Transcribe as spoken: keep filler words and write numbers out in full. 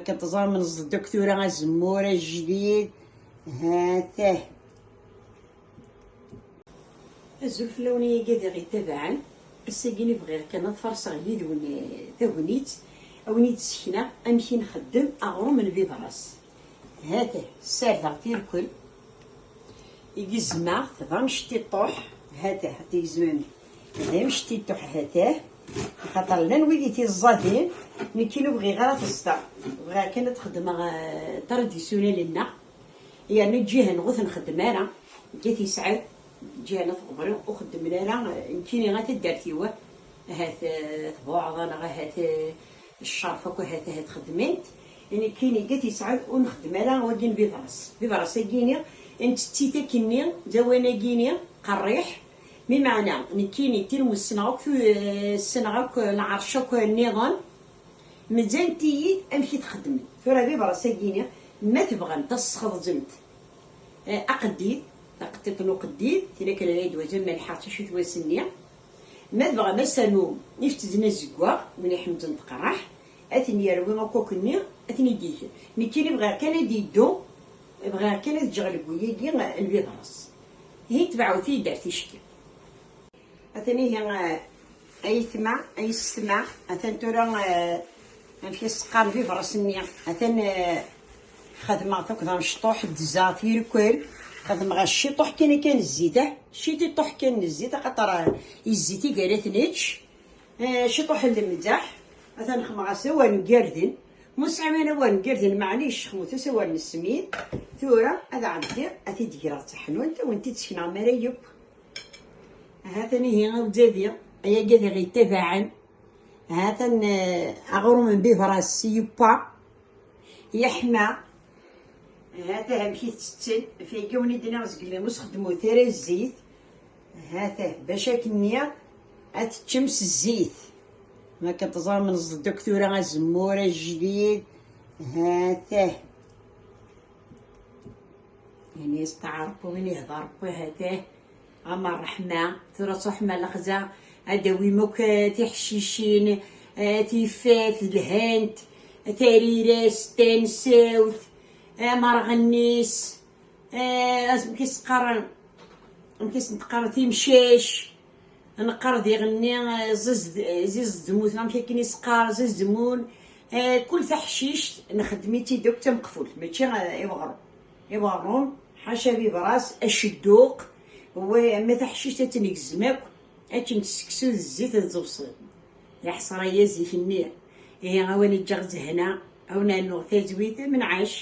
Kan teẓram, nẓed akk tura azemmur ajdid. Ha-t-ah. Azul fell-awen, ay agad i ɣ-yettabaɛen. Ass-agi-ni bɣiɣ kan ad farṣeɣ yid-wen, eh, tagnit, a wen-id-sekneɣ amek i nxeddem aɣrum n bibras. Ha-t-ah, ssardeɣ tirkel i gezmeɣ d amecṭiṭuḥ. Ha-t-ah, ad t-gezmem d amecṭiṭuḥ, ha-t-ah. Axaṭer llan wid i t-iẓẓadin, nekki ur bɣiɣ ara teẓḍa. Bɣiɣ kan ad xedmeɣ, eh, tradisyunal-nneɣ. Yerna ǧihan ur t-nxeddem ara, ǧǧet yesɛed, ǧihan at Ɣebri ur xeddmen ara, eh, nekkini a taddart-iw, ahat, eh, tbuɛḍa neɣ ahat, eh, ccerf akk ahat, ahat xeddmen-t. Nekkini ǧǧet yesɛed ur nxeddem ara wagi n bibras. Bibras-agi-ni, ntett-it akkenni, d awan-agi-ni, qerriḥ. Mi meɛna, nekkini tirmut ssneɣ akk tu-, eh, ssneɣ akk, eh, lɛerc akk, eh, nniḍen. Mzant-iyi-d amek i t-xeddmen. Tura bibras-agi-ni, ma tebɣamt ad s-tesxeḍzemt, eh, aqeddid, taqeṭṭiṭ n uqeddid, tin akken ara d-wazan malḥa d acu-t wass-nni. Ma tebɣam ad s-rnum ifetden azeggaɣ, win iḥemzen tqerraḥ, ad ten-yerwi akk akkenni, ad ten-id-ikel. Nekkini bɣiɣ kan ad yeddu, bɣiɣ kan ad ǧǧeɣ legwi-agi n bibras. Ihi tbeɛɛut-iyi-d ar ticki. Atan ihi, eh, ayetma, ayessetma, atan tura, eh, amek i s-qqaren bibras-nni, atan, eh, xedmeɣ-t akked amecṭuḥ, ddzeɣ tirkel, xedmeɣ ciṭuḥ kan, kan zzit, eh, ciṭuḥ kan n zzit, axaṭer, eh, izzit i gar-at nečč, eh, ciṭuḥ n lemdeḥ, atan xedmeɣ-as awal n yirden, mu sɛiman awal n yirden, maɛlic, xedmet-as awal n ssmid, tura ad ɛeddiɣ, ad t-id-greɣ d taḥnunt, ad wen-t-id-sekneɣ mi ara yeww. Ha-t-an ihi a wzadi, ay agad i ɣ-yettabaɛen. Ha-t-an, eh, aɣrum n bibras yewwa, yeḥma. Ha-t-ah amek i t-tetten, ɣef wagi wen-d-nniɣ zgelli ur s-xeddmut ara zzit. Ha-t-ah, bac akken-nni ad teččem s zzit. Ma kan teẓram, nẓed akk tura azemmur ajdid. Ha-t-ah. Ini-as taɛerqu, win ihder Rebbi, ha-t-ah. Ama ṛṛeḥma, tura truḥem ar lexza, ad d-awim akk, eh, tiḥcicin, eh, tifat, lhant, tariras, tansawt, eh, amerɣennis, eh, amek i s-qqaren, amek i s-neqqar, timcac. Neqqar diɣenni, eh, ziz-, zizedmut, amek akken i s-qqar, zizmun, eh, kul taḥcict nxeddem-itt-id akk d tameqfult, mačči, eh, i weɣrum. I weɣrum, ḥaca bibras, acedduq, wa, ma taḥcict ad tt-negzem akk, akken seksu d zzit ad ẓewṣen. Iḥṣer aya zik-nni. Ihi, a wen-ǧǧeɣ zehna, a wen-rnuɣ tazwit, menɛac.